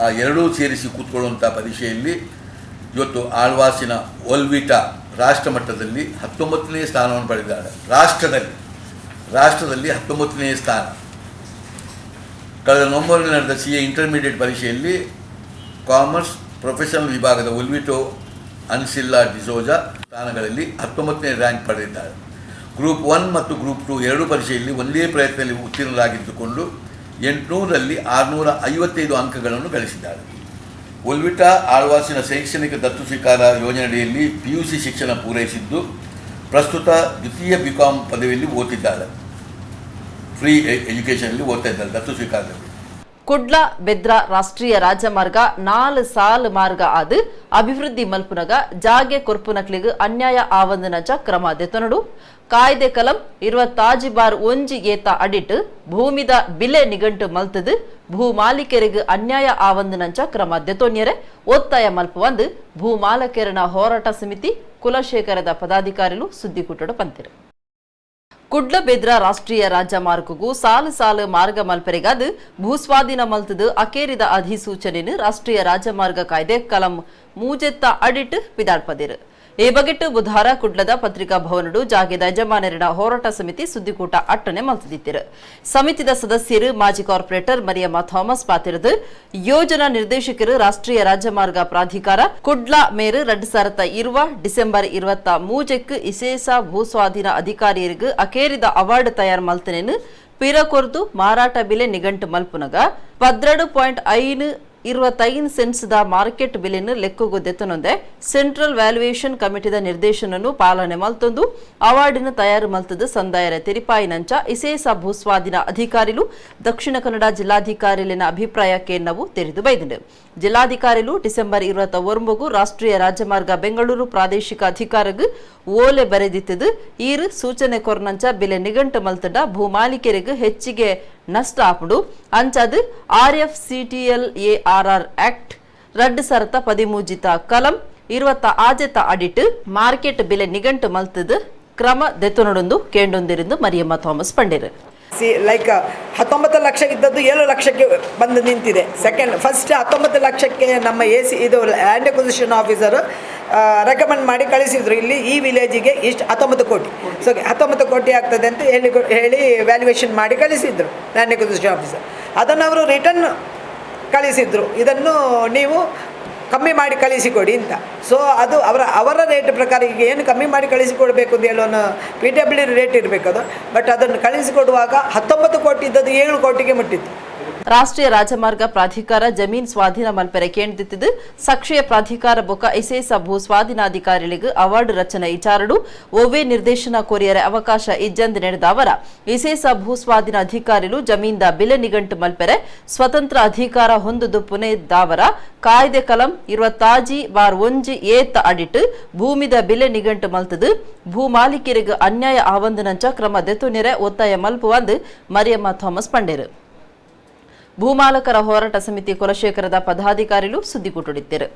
ಆ ಎರಡೂ ಸೇರಿಸಿ ಕೂತ್ಕೊಳ್ಳುವಂಥ ಪರೀಕ್ಷೆಯಲ್ಲಿ ಇವತ್ತು ಆಳ್ವಾಸಿನ ಒಲ್ವಿಟಾ ರಾಷ್ಟ್ರಮಟ್ಟದಲ್ಲಿ 19ನೇ ಸ್ಥಾನವನ್ನು ಪಡೆದಿದ್ದಾರೆ. ರಾಷ್ಟ್ರದಲ್ಲಿ 19ನೇ ಸ್ಥಾನ. ಕಳೆದ ನವೆಂಬರ್ನಲ್ಲಿ ನಡೆದ ಸಿಎ ಇಂಟರ್ಮೀಡಿಯೇಟ್ ಪರೀಕ್ಷೆಯಲ್ಲಿ ಕಾಮರ್ಸ್ ಪ್ರೊಫೆಷನಲ್ ವಿಭಾಗದ ಒಲ್ವಿಟೋ ಅನ್ಸಿಲ್ಲಾ ಡಿಸೋಜಾ ಸ್ಥಾನಗಳಲ್ಲಿ 19ನೇ ರ್ಯಾಂಕ್ ಪಡೆದಿದ್ದಾರೆ. ಗ್ರೂಪ್ 1 ಮತ್ತು ಗ್ರೂಪ್ 2 ಎರಡೂ ಪರೀಕ್ಷೆಯಲ್ಲಿ ಒಂದೇ ಪ್ರಯತ್ನದಲ್ಲಿ ಉತ್ತೀರ್ಣರಾಗಿದ್ದುಕೊಂಡು 800ರಲ್ಲಿ 655 ಅಂಕಗಳನ್ನು ಗಳಿಸಿದ್ದಾರೆ. ಒಲ್ವಿಟಾ ಆಳ್ವಾಸಿನ ಶೈಕ್ಷಣಿಕ ದತ್ತು ಸ್ವೀಕಾರ ಯೋಜನೆಯಡಿಯಲ್ಲಿ ಪಿಯುಸಿ ಶಿಕ್ಷಣ ಪೂರೈಸಿದ್ದು, ಪ್ರಸ್ತುತ ದ್ವಿತೀಯ ಬಿಕಾಂ ಪದವಿಯಲ್ಲಿ ಓದ್ತಿದ್ದಾರೆ. ಫ್ರೀ ಎಜುಕೇಷನಲ್ಲಿ ಓದ್ತಾ ಇದ್ದಾರೆ ದತ್ತು ಸ್ವೀಕಾರದಲ್ಲಿ. ಕುಡ್ಲ ಬೆದ್ರ ರಾಷ್ಟ್ರೀಯ ರಾಜಮಾರ್ಗ 4 ಸಾಲು ಮಾರ್ಗ ಆದ್ ಅಭಿವೃದ್ಧಿ ಮಲ್ಪುನಗ ಜಾಗೆ ಕೊರ್ಪುನಕ್ಲಿಗ್ ಅನ್ಯಾಯ ಆವಂದನಂಚ ಕ್ರಮ ದೆತೊನಡು ಕಾಯ್ದೆ ಕಲಂ 26/1 ಏತ ಅಡಿಟ್ ಭೂಮಿದ ಬಿಲೆ ನಿಗಂಟು ಮಲ್ತದು ಭೂ ಮಾಲೀಕರಿಗೆ ಅನ್ಯಾಯ ಆವಂದನಂಚ ಕ್ರಮ ದೆತೊನ್ಯರೆ ಒತ್ತಾಯ ಮಲ್ಪುವಂದು ಭೂ ಮಾಲೀಕರನ ಹೋರಾಟ ಸಮಿತಿ ಕುಲಶೇಖರದ ಪದಾಧಿಕಾರಿಲು ಸುದ್ದಿಕೂಟಡು ಪಂತಿರು. ಕುಡ್ಲ ಬೆದ್ರ ರಾಷ್ಟ್ರೀಯ ರಾಜಮಾರ್ಗಗೂ ಸಾಲು ಸಾಲು ಮಾರ್ಗ ಮಲ್ಪೆರೆಗಾದ ಭೂಸ್ವಾಧೀನ ಮಲ್ತದು ಅಕೇರಿದ ಅಧಿಸೂಚನೆಯನ್ನು ರಾಷ್ಟ್ರೀಯ ರಾಜಮಾರ್ಗ ಕಾಯ್ದೆ ಕಲಂ 3 ಅಡಿಟ್ ಪಿದಾಡ್ಪದಿರು. ಈ ಬಗೆಟ್ ಬುಧಾರ ಕುಡ್ಲದ ಪತ್ರಿಕಾ ಭವನಡು ಜಾಗೆದ ಯಜಮಾನರಿನ ಹೋರಾಟ ಸಮಿತಿ ಸುದ್ದಿಕೂಟ ಅಟ್ಟನೆ ಮಲ್ತದಿತ್ತಿರು. ಸಮಿತಿದ ಸದಸ್ಯರು ಮಾಜಿ ಕಾರ್ಪೊರೇಟರ್ ಮರಿಯಮ್ಮ ಥಾಮಸ್ ಪಾತಿರದು ಯೋಜನಾ ನಿರ್ದೇಶಕರು ರಾಷ್ಟ್ರೀಯ ರಾಜಮಾರ್ಗ ಪ್ರಾಧಿಕಾರ ಕುಡ್ಲ ಮೇರು 2020 ಡಿಸೆಂಬರ್ 23ಕ್ಕೆ ಇಸೇಸ ಭೂಸ್ವಾಧೀನ ಅಧಿಕಾರಿಯರಿಗೆ ಅಕೇರಿದ ಅವಾರ್ಡ್ ತಯಾರು ಮಲ್ತನೇನು ಪಿರ ಕೊರ್ದು ಮಾರಾಟ ಬೆಲೆ ನಿಗಂಟು ಮಲ್ಪುನಗ 12.525 ಸೆಂಟ್ಸ್ the market ಬೆಲೆಯನ್ನು ಲೆಕ್ಕಗೂ ದೆತ್ತನೊಂದೆ ಸೆಂಟ್ರಲ್ ವ್ಯಾಲ್ಯೂಯೇಷನ್ ಕಮಿಟಿದ ನಿರ್ದೇಶನನ್ನು ಪಾಲನೆ ಮಲ್ತೊಂದು ಅವಾರ್ಡಿನ ತಯಾರು ಮಲ್ತದ ಸಂದಾಯರ ತೆರಿಪಾಯಿನಂಚ ಇಸೇಸ ಭೂಸ್ವಾಧೀನ ಅಧಿಕಾರಿಲು ದಕ್ಷಿಣ ಕನ್ನಡ ಜಿಲ್ಲಾಧಿಕಾರಿಲಿನ ಅಭಿಪ್ರಾಯ ಕೇನ್ನವು ತೆರೆದು ಬೈದಿಂಡು. ಜಿಲ್ಲಾಧಿಕಾರಿಲು ಡಿಸೆಂಬರ್ 29 ರಾಷ್ಟ್ರೀಯ ರಾಜಮಾರ್ಗ ಬೆಂಗಳೂರು ಪ್ರಾದೇಶಿಕ ಅಧಿಕಾರಿಗೂ ಓಲೆ ಬರೆದಿತ್ತದು ಈರು ಸೂಚನೆ ಕೊರ್ನಂಚ ಬೆಲೆ ನಿಗಂಟು ಮಲ್ತಡ ಭೂಮಾಲೀಕರಿಗೆ ಹೆಚ್ಚಿಗೆ ನಷ್ಟ ಆಪುಂಡು ಅಂಚಾದ RFCTL ARR act 2013 ಕಲಂ 26 ಅಡಿಟ್ ಮಾರ್ಕೆಟ್ ಬೆಲೆ ನಿಗಂಟು ಮಲ್ತದ ಕ್ರಮ ದೆತ್ತೊನಡೊಂದು ಕೇಂಡೊಂದಿರಿಂದು ಮರಿಯಮ್ಮ ಥಾಮಸ್ ಪಂಡೇರು. ಸಿ ಲೈಕ್ 19 ಲಕ್ಷ ಇದ್ದದ್ದು 7 ಲಕ್ಷಕ್ಕೆ ಬಂದು ನಿಂತಿದೆ. ಸೆಕೆಂಡ್ ಫಸ್ಟ್ 19 ಲಕ್ಷಕ್ಕೆ ನಮ್ಮ ಎ ಸಿ ಇದು ಲ್ಯಾಂಡ್ ಅಕ್ವಿಸಿಷನ್ ಆಫೀಸರು ರೆಕಮೆಂಡ್ ಮಾಡಿ ಕಳಿಸಿದರು, ಇಲ್ಲಿ ಈ ವಿಲೇಜಿಗೆ ಇಷ್ಟು 19 ಕೋಟಿ, ಸೊ 19 ಕೋಟಿ ಆಗ್ತದೆ ಅಂತ ಹೇಳಿ ಹೇಳಿ ವ್ಯಾಲ್ಯೂಯೇಷನ್ ಮಾಡಿ ಕಳಿಸಿದರು ಲ್ಯಾಂಡ್ ಅಕ್ವಿಸಿಷನ್ ಆಫೀಸರ್. ಅದನ್ನು ಅವರು ರಿಟರ್ನ್ ಕಳಿಸಿದರು, ಇದನ್ನು ನೀವು ಕಮ್ಮಿ ಮಾಡಿ ಕಳಿಸಿಕೊಡಿ ಅಂತ. ಸೊ ಅದು ಅವರ ಅವರ ರೇಟ್ ಪ್ರಕಾರ ಈಗ ಏನು ಕಮ್ಮಿ ಮಾಡಿ ಕಳಿಸಿಕೊಡಬೇಕು ಅಂತ ಹೇಳೋನು PW rate ಇರಬೇಕದು, ಬಟ್ ಅದನ್ನು ಕಳಿಸಿಕೊಡುವಾಗ 19 ಕೋಟಿ ಇದ್ದದ್ದು 7 ಕೋಟಿಗೆ ಮುಟ್ಟಿತ್ತು. ರಾಷ್ಟ್ರೀಯ ರಾಜಮಾರ್ಗ ಪ್ರಾಧಿಕಾರ ಜಮೀನ್ ಸ್ವಾಧೀನ ಮಲ್ಪೆರೆ ಕೇಂದ್ರಿತ್ತಿದ್ದು ಸಕ್ಷಯ ಪ್ರಾಧಿಕಾರ ಬೊಕ ಇಸೇಸ ಭೂ ಸ್ವಾಧೀನಾಧಿಕಾರಿಗಳಿಗೆ ಅವಾರ್ಡ್ ರಚನೆ ವಿಚಾರಡು ಒವ್ವೇ ನಿರ್ದೇಶನ ಕೊರಿಯರೆ ಅವಕಾಶ ಇಜ್ಜಂದು ನಡೆದ ಅವರ ಇಸೇಸ ಭೂ ಸ್ವಾಧೀನ ಅಧಿಕಾರಿಲು ಜಮೀನ್ದ ಬೆಲೆ ನಿಗಂಟು ಮಲ್ಪೆರೆ ಸ್ವತಂತ್ರ ಅಧಿಕಾರ ಹೊಂದುದು ಪುಣೆ ದಾವರ ಕಾಯ್ದೆ ಕಲಂ 26/1 ಏತ ಅಡಿಟ್ ಭೂಮಿದ ಬೆಲೆ ನಿಗಂಟು ಮಲ್ತದು ಭೂ ಮಾಲೀಕರಿಗೆ ಅನ್ಯಾಯ ಆವಂದನಂಚ ಕ್ರಮ ದೆತೊನೆರೆ ಒತ್ತಾಯ ಮಲ್ಪುವಂದು ಮರಿಯಮ್ಮ ಥಾಮಸ್ ಪಂಡೇರು. ಭೂಮಾಲಕರ ಹೋರಾಟ ಸಮಿತಿ ಕುಲಶೇಖರದ ಪದಾಧಿಕಾರಿಗಳು ಸುದ್ದಿಕೂಟುಡಿದ್ದರು.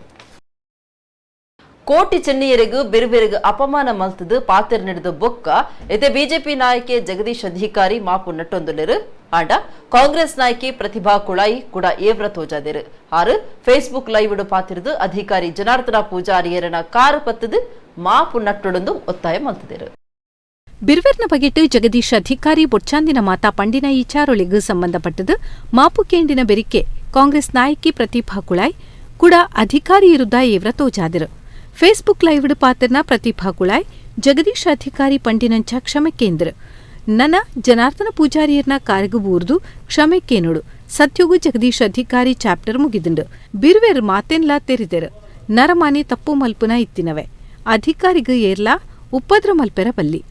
ಕೋಟಿ ಚೆನ್ನಿಯರಿಗೂ ಬಿರುಬಿರುಗು ಅಪಮಾನ ಮಲ್ತದು ಪಾತೆರ್ ನಡೆದ ಬೊಕ್ಕ ಇತ್ತೆ ಬಿಜೆಪಿ ನಾಯಕಿ ಜಗದೀಶ್ ಅಧಿಕಾರಿ ಮಾಪು ನಟ್ಟೊಂದುಲ್ಲೆರು. ಆಂಡ ಕಾಂಗ್ರೆಸ್ ನಾಯಕಿ ಪ್ರತಿಭಾ ಕುಳಾಯಿ ಕೂಡ ಏವ್ರ ತೋಜಾದಿರು. ಆರು ಫೇಸ್ಬುಕ್ ಲೈವ್ ಪಾತಿರದು ಅಧಿಕಾರಿ ಜನಾರ್ದನ ಪೂಜಾರಿಯರನ ಕಾರು ಪತ್ತದು ಮಾಪು ನಟ್ಟೊಡೊಂದು ಒತ್ತಾಯ ಮಲ್ತದಿರು. ಬಿರ್ವೆರ್ನ ಬಗೆಟ್ ಜಗದೀಶ್ ಅಧಿಕಾರಿ ಬೊಚ್ಚಾಂದಿನ ಮಾತಾ ಪಂಡಿನ ಇಚಾರೊಳಿಗೂ ಸಂಬಂಧಪಟ್ಟದು ಮಾಪು ಕೇಂಡಿನ ಬೆರಿಕೆ ಕಾಂಗ್ರೆಸ್ ನಾಯಕಿ ಪ್ರತಿಭಾ ಕುಳಾಯ್ ಕೂಡ ಅಧಿಕಾರಿ ವಿರುದ್ಧ ಏವ್ರ ತೋಜಾದಿರು. ಫೇಸ್ಬುಕ್ ಲೈವ್ಡ್ ಪಾತ್ರನ ಪ್ರತಿಭಾ ಕುಳಾಯ್ ಜಗದೀಶ್ ಅಧಿಕಾರಿ ಪಂಡಿನಂಚ ಕ್ಷಮೆ ಕೇಂದ್ರ ನನ ಜನಾರ್ದನ ಪೂಜಾರಿಯರ್ನ ಕಾರಿಗು ಬೂರ್ದು ಕ್ಷಮೆ ಕೇನುಡು ಸತ್ಯಗೂ ಜಗದೀಶ್ ಅಧಿಕಾರಿ ಚಾಪ್ಟರ್ ಮುಗಿದುಂಡು. ಬಿರ್ವೆರ್ ಮಾತೆನ್ಲಾ ತೆರಿದೆರು ನರಮಾನಿ ತಪ್ಪು ಮಲ್ಪುನ ಇತ್ತಿನವೆ ಅಧಿಕಾರಿಗೂ ಏರ್ಲಾ ಉಪದ್ರ ಮಲ್ಪೆರ ಬಲ್ಲಿ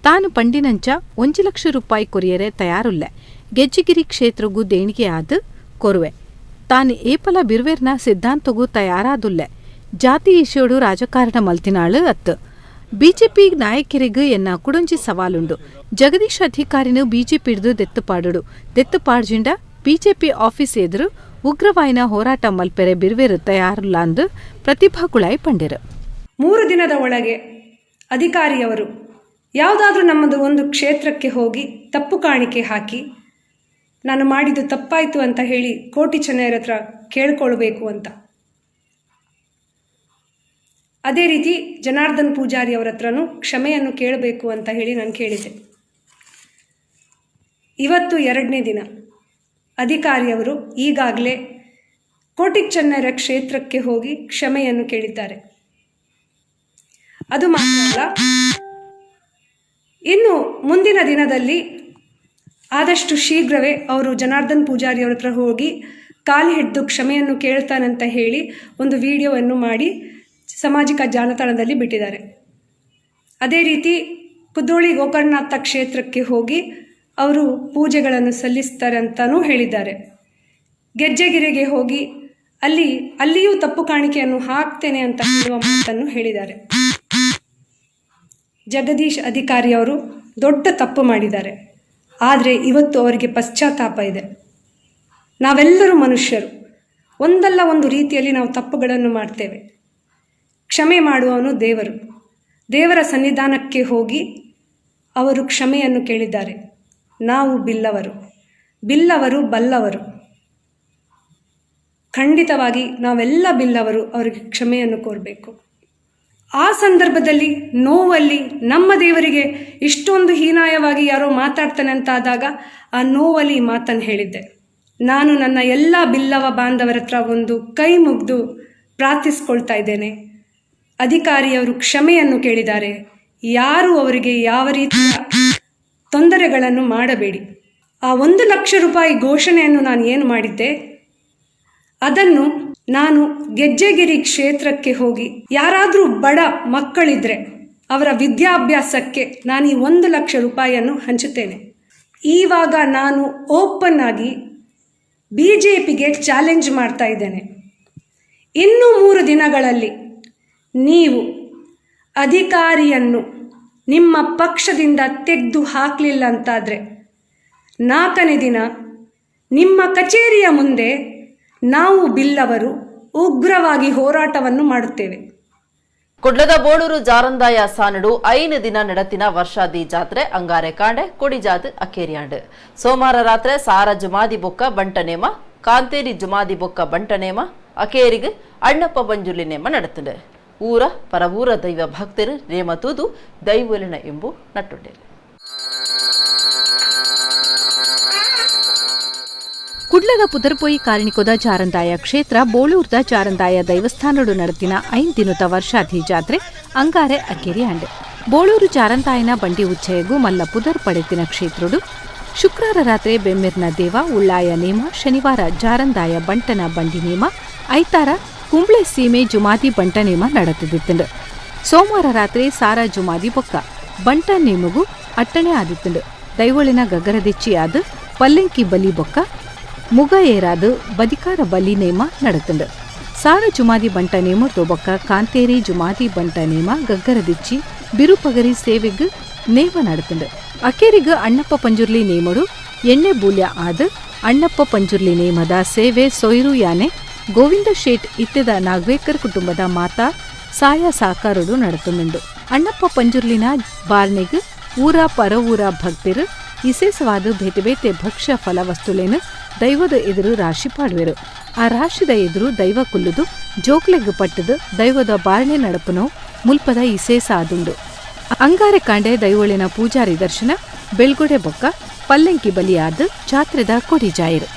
ತಾನು ಪಂಡಿನಂಚ 1 ಲಕ್ಷ ರೂಪಾಯಿ ಕೊರಿಯರೆ ತಯಾರುಲ್ಲೆ ಗೆಜ್ಜಿಗಿರಿ ಕ್ಷೇತ್ರಗೂ ದೇಣಿಗೆ ಆದ ಕೊರುವೆ ತಾನು ಏಪಲ ಬಿರ್ವೆರ್ನ ಸಿದ್ಧಾಂತಗೂ ತಯಾರಾದುಲ್ಲೆ ಜಾತಿ ಇಶೋಡು ರಾಜಕಾರಣ ಮಲ್ತಿನಾಳು ಅತ್ತು ಬಿಜೆಪಿ ನಾಯಕರಿಗೂ ಎನ್ನ ಕುಡೊಂಜಿ ಸವಾಲುಂಡು. ಜಗದೀಶ್ ಅಧಿಕಾರಿನ ಬಿಜೆಪಿ ಹಿಡಿದು ದೆತ್ತುಪಾಡುಡು ದೆತ್ತುಪಾಡ್ಜಿಂಡ ಬಿಜೆಪಿ ಆಫೀಸ್ ಎದುರು ಉಗ್ರವಾಯಿನ ಹೋರಾಟ ಮಲ್ಪೆರೆ ಬಿರ್ವೆರು ತಯಾರುಲ್ಲಾಂದು ಪ್ರತಿಭಾ ಕುಳಾಯಿ ಪಂಡಿರು. 3 ದಿನದ ಒಳಗೆ ಅಧಿಕಾರಿಯವರು ಯಾವುದಾದ್ರೂ ನಮ್ಮದು ಒಂದು ಕ್ಷೇತ್ರಕ್ಕೆ ಹೋಗಿ ತಪ್ಪು ಕಾಣಿಕೆ ಹಾಕಿ ನಾನು ಮಾಡಿದ್ದು ತಪ್ಪಾಯಿತು ಅಂತ ಹೇಳಿ ಕೋಟಿ ಚೆನ್ನೈಯರ ಹತ್ರ ಕೇಳ್ಕೊಳ್ಬೇಕು ಅಂತ. ಅದೇ ರೀತಿ ಜನಾರ್ದನ್ ಪೂಜಾರಿ ಅವರ ಹತ್ರನೂ ಕ್ಷಮೆಯನ್ನು ಕೇಳಬೇಕು ಅಂತ ಹೇಳಿ ನಾನು ಕೇಳಿದೆ. ಇವತ್ತು 2ನೇ ದಿನ. ಅಧಿಕಾರಿಯವರು ಈಗಾಗಲೇ ಕೋಟಿ ಚೆನ್ನೈಯರ ಕ್ಷೇತ್ರಕ್ಕೆ ಹೋಗಿ ಕ್ಷಮೆಯನ್ನು ಕೇಳಿದ್ದಾರೆ. ಅದು ಮಾತ್ರ ಅಲ್ಲ, ಇನ್ನು ಮುಂದಿನ ದಿನದಲ್ಲಿ ಆದಷ್ಟು ಶೀಘ್ರವೇ ಅವರು ಜನಾರ್ದನ್ ಪೂಜಾರಿ ಅವರ ಹತ್ರ ಹೋಗಿ ಕಾಲು ಹಿಡಿದು ಕ್ಷಮೆಯನ್ನು ಕೇಳ್ತಾನಂತ ಹೇಳಿ ಒಂದು ವಿಡಿಯೋವನ್ನು ಮಾಡಿ ಸಾಮಾಜಿಕ ಜಾಲತಾಣದಲ್ಲಿ ಬಿಟ್ಟಿದ್ದಾರೆ. ಅದೇ ರೀತಿ ಕುದ್ರೋಳಿ ಗೋಕರ್ಣನಾಥ ಕ್ಷೇತ್ರಕ್ಕೆ ಹೋಗಿ ಅವರು ಪೂಜೆಗಳನ್ನು ಸಲ್ಲಿಸ್ತಾರೆ ಅಂತಲೂ ಹೇಳಿದ್ದಾರೆ. ಗೆಜ್ಜೆಗಿರಿಗೆ ಹೋಗಿ ಅಲ್ಲಿಯೂ ತಪ್ಪು ಕಾಣಿಕೆಯನ್ನು ಹಾಕ್ತೇನೆ ಅಂತ ಹೇಳುವ ಮಾತನ್ನು ಹೇಳಿದ್ದಾರೆ. ಜಗದೀಶ್ ಅಧಿಕಾರಿಯವರು ದೊಡ್ಡ ತಪ್ಪು ಮಾಡಿದ್ದಾರೆ. ಆದರೆ ಇವತ್ತು ಅವರಿಗೆ ಪಶ್ಚಾತ್ತಾಪ ಇದೆ. ನಾವೆಲ್ಲರೂ ಮನುಷ್ಯರು, ಒಂದಲ್ಲ ಒಂದು ರೀತಿಯಲ್ಲಿ ನಾವು ತಪ್ಪುಗಳನ್ನು ಮಾಡ್ತೇವೆ. ಕ್ಷಮೆ ಮಾಡುವವನು ದೇವರು. ದೇವರ ಸನ್ನಿಧಾನಕ್ಕೆ ಹೋಗಿ ಅವರು ಕ್ಷಮೆಯನ್ನು ಕೇಳಿದ್ದಾರೆ. ನಾವು ಬಿಲ್ಲವರು, ಬಿಲ್ಲವರು ಬಲ್ಲವರು. ಖಂಡಿತವಾಗಿ ನಾವೆಲ್ಲ ಬಿಲ್ಲವರು ಅವರಿಗೆ ಕ್ಷಮೆಯನ್ನು ಕೋರಬೇಕು. ಆ ಸಂದರ್ಭದಲ್ಲಿ ನೋವಲ್ಲಿ ನಮ್ಮ ದೇವರಿಗೆ ಇಷ್ಟೊಂದು ಹೀನಾಯವಾಗಿ ಯಾರೋ ಮಾತಾಡ್ತಾನೆ ಅಂತಾದಾಗ ಆ ನೋವಲ್ಲಿ ಮಾತನ್ನು ಹೇಳಿದ್ದೆ. ನಾನು ನನ್ನ ಎಲ್ಲ ಬಿಲ್ಲವ ಬಾಂಧವರ ಹತ್ರ ಒಂದು ಕೈ ಮುಗಿದು ಪ್ರಾರ್ಥಿಸ್ಕೊಳ್ತಾ ಇದ್ದೇನೆ. ಅಧಿಕಾರಿಯವರು ಕ್ಷಮೆಯನ್ನು ಕೇಳಿದ್ದಾರೆ. ಯಾರೂ ಅವರಿಗೆ ಯಾವ ರೀತಿಯ ತೊಂದರೆಗಳನ್ನು ಮಾಡಬೇಡಿ. ಆ 1 ಲಕ್ಷ ರೂಪಾಯಿ ಘೋಷಣೆಯನ್ನು ನಾನು ಏನು ಮಾಡಿದ್ದೆ, ಅದನ್ನು ನಾನು ಗೆಜ್ಜೆಗಿರಿ ಕ್ಷೇತ್ರಕ್ಕೆ ಹೋಗಿ ಯಾರಾದರೂ ಬಡ ಮಕ್ಕಳಿದ್ರೆ ಅವರ ವಿದ್ಯಾಭ್ಯಾಸಕ್ಕೆ ನಾನು ಈ 1 ಲಕ್ಷ ರೂಪಾಯಿಯನ್ನು ಹಂಚುತ್ತೇನೆ. ಈವಾಗ ನಾನು ಓಪನ್ ಆಗಿ BJPಗೆ ಚಾಲೆಂಜ್ ಮಾಡ್ತಾ ಇದ್ದೇನೆ. ಇನ್ನು 3 ದಿನಗಳಲ್ಲಿ ನೀವು ಅಧಿಕಾರಿಯನ್ನು ನಿಮ್ಮ ಪಕ್ಷದಿಂದ ತೆಗೆದು ಹಾಕಲಿಲ್ಲ ಅಂತಾದರೆ 4ನೇ ದಿನ ನಿಮ್ಮ ಕಚೇರಿಯ ಮುಂದೆ ನಾವು ಬಿಲ್ಲವರು ಉಗ್ರವಾಗಿ ಹೋರಾಟವನ್ನು ಮಾಡುತ್ತೇವೆ. ಕುಡ್ಲದ ಬೋಳೂರು ಜಾರಂದಾಯ ಸಾನಡು 5 ದಿನ ನಡತಿನ ವರ್ಷಾದಿ ಜಾತ್ರೆ ಅಂಗಾರೆ ಕಾಂಡೆ ಕೊಡಿಜಾದ್ ಅಕೇರಿಯಾಂಡ್. ಸೋಮವಾರ ರಾತ್ರಿ ಸಾರ ಜುಮಾದಿ ಬೊಕ್ಕ ಬಂಟನೇಮ, ಕಾಂತೇರಿ ಜುಮಾದಿ ಬೊಕ್ಕ ಬಂಟನೇಮ, ಅಕೇರಿಗೆ ಅಣ್ಣಪ್ಪ ಬಂಜುಲಿ ನೇಮ ನಡತುಂಡು. ಊರ ಪರವೂರ ದೈವ ಭಕ್ತರು ನೇಮ ತೂದು ದೈವಲಿನ ಎಂಬು ನಟ್ಟುಂಡೇರು. ಕುಡ್ಲದ ಪುದರ್ಪೋಯಿ ಕಾರಣಿಕೊದ ಜಾರಂದಾಯ ಕ್ಷೇತ್ರ ಬೋಳೂರ್ದ ಜಾರಂದಾಯ ದೈವಸ್ಥಾನಡು ನಡತಿನ 5 ದಿನದ ವರ್ಷಾಧಿ ಜಾತ್ರೆ ಅಂಗಾರೆ ಅಕ್ಕೇರಿಯಾಂಡ್. ಬೋಳೂರು ಜಾರಂದಾಯನ ಬಂಡಿ ಉಚ್ಚಯಗೂ ಮಲ್ಲ ಪುದರ್ ಪಡೆತಿನ ಕ್ಷೇತ್ರಡು ಶುಕ್ರವಾರ ರಾತ್ರಿ ಬೆಮ್ಮಿರ್ನ ದೇವ ಉಳ್ಳಾಯ ನೇಮ, ಶನಿವಾರ ಜಾರಂದಾಯ ಬಂಟನ ಬಂಡಿ ನೇಮ, ಐತಾರ ಕುಂಬ್ಳೆ ಸೀಮೆ ಜುಮಾದಿ ಬಂಟ ನೇಮ ನಡತಿದ್ದಿತ್ತುಂಡು. ಸೋಮವಾರ ರಾತ್ರಿ ಸಾರ ಜುಮಾದಿ ಬೊಕ್ಕ ಬಂಟ ನೇಮಗೂ ಅಟ್ಟಣೆ ಆದಿತ್ತುಂಡು. ದೈವಳಿನ ಗಗ್ಗರದೆಚ್ಚಿಯಾದ ಪಲ್ಲೆಂಕಿ ಬಲಿ ಬೊಕ್ಕ ಮುಗ ಏರಾದು ಬದಿಕಾರ ಬಲಿ ನೇಮ ನಡತುಂಡು. ಸಾರ ಜುಮಾದಿ ಬಂಟ ನೇಮ ಬೊಕ್ಕ ಕಾಂತೇರಿ ಜುಮಾದಿ ಬಂಟ ನೇಮ ಗಗ್ಗರದಿಚ್ಚಿ ಬಿರುಪಗರಿ ಸೇವೆಗ್ ನೇಮ ನಡತುಂಡು. ಅಕೇರಿಗ ಅಣ್ಣಪ್ಪ ಪಂಜುರ್ಲಿ ನೇಮಡು ಎಣ್ಣೆ ಬೂಲ್ಯ ಆದ ಅಣ್ಣಪ್ಪ ಪಂಜುರ್ಲಿ ನೇಮದ ಸೇವೆ ಸೊಯ್ರು ಯಾನೆ ಗೋವಿಂದ ಶೇಟ್ ಇತ್ತೆದ ನಾಗ್ವೇಕರ್ ಕುಟುಂಬದ ಮಾತಾ ಸಾಯ ಸಾಕಾರುಡು ನಡತುಂಡು. ಅಣ್ಣಪ್ಪ ಪಂಜುರ್ಲಿನ ಬಾರ್ನೆಗ್ ಊರ ಪರವೂರ ಭಕ್ತರು ವಿಶೇಷವಾದ ಬೇತೆ ಬೇತೆ ಭಕ್ಷ್ಯ ಫಲವಸ್ತುಲೇನು ದೈವದ ಎದುರು ರಾಶಿ ಪಾಡುವೆರು. ಆ ರಾಶಿದ ಎದುರು ದೈವ ಕುಲ್ಲುದು ಜೋಕ್ಲೆಗ್ ಪಟ್ಟದು ದೈವದ ಬಾರಣೆ ನಡಪುನೋ ಮುಲ್ಪದ ಇಸೇಸ ಆದುಂಡು. ಅಂಗಾರೆ ಕಾಂಡೆ ದೈವಳಿನ ಪೂಜಾರಿ ದರ್ಶನ ಬೆಳ್ಗೊಡೆ ಬೊಕ್ಕ ಪಲ್ಲೆಂಕಿ ಬಲಿಯಾದ ಜಾತ್ರೆದ ಕೊಡಿ ಜಾಯಿರು.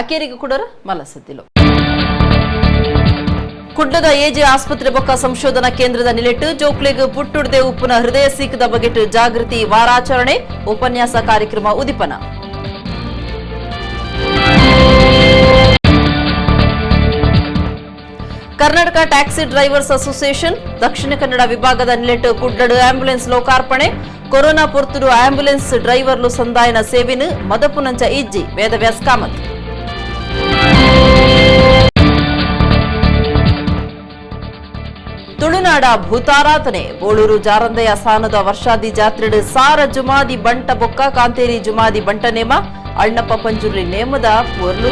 ಅಕೇರಿಗೆ ಕುಡರ ಮಲಸದ್ದಿಲು. ಕುಡ್ಲದ ಎಜೆ ಆಸ್ಪತ್ರೆ ಬೊಕ್ಕ ಸಂಶೋಧನಾ ಕೇಂದ್ರದ ನಿಲೆಟ್ಟು ಜೋಕ್ಲೆಗ್ ಪುಟ್ಟುಡ್ದೆ ಉಪ್ಪುನ ಹೃದಯ ಸೀಕದ ಬಗೆಟ್ ಜಾಗೃತಿ ವಾರಾಚರಣೆ ಉಪನ್ಯಾಸ ಕಾರ್ಯಕ್ರಮ ಉದಿಪನ. Karnataka taxi drivers association Dakshina Kannada ವಿಭಾಗದ ನಿಲೆಟ್ಟು ಕುಡ್ಲಡು ಆಂಬ್ಯುಲೆನ್ಸ್ ಲೋಕಾರ್ಪಣೆ. ಕೊರೋನಾ ಪೊರ್ತುಡು ಆಂಬ್ಯುಲೆನ್ಸ್ ಡ್ರೈವರ್ಲು ಸಂದಾಯನ ಸೇವೆನು ಮದಪುನಂಚ ಇಜ್ಜಿ ವೇದವ್ಯಾಸ್ ಕಾಮತ್. ತುಳುನಾಡ ಭೂತಾರಾಧನೆ ಬೋಳೂರು ಜಾರಂದೆಯ ಸಾನದ ವರ್ಷಾದಿ ಜಾತ್ರೆಡು ಸಾರ ಜುಮಾದಿ ಬಂಟ ಬೊಕ್ಕ ಕಾಂತೇರಿ ಜುಮಾದಿ ಬಂಟ ನೇಮ ಅಣ್ಣಪ್ಪ ಪಂಜುರ್ಲಿ ನೇಮದ ಪೊರ್ಲು.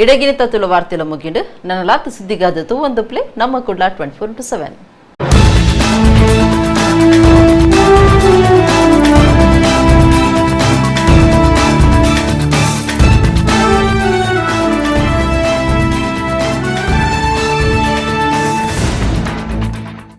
ಇಡಗಿನಿತ ತುಳು ವಾರ್ತೆಲ ಮುಗಿಂಡು ನನ್ನ ಲಾತ್ ಸುದ್ದಿಗಾದತು ಒಂದು ಪ್ಲೇ ನಮ್ಮ ಕುಡ್ಲ 24x7.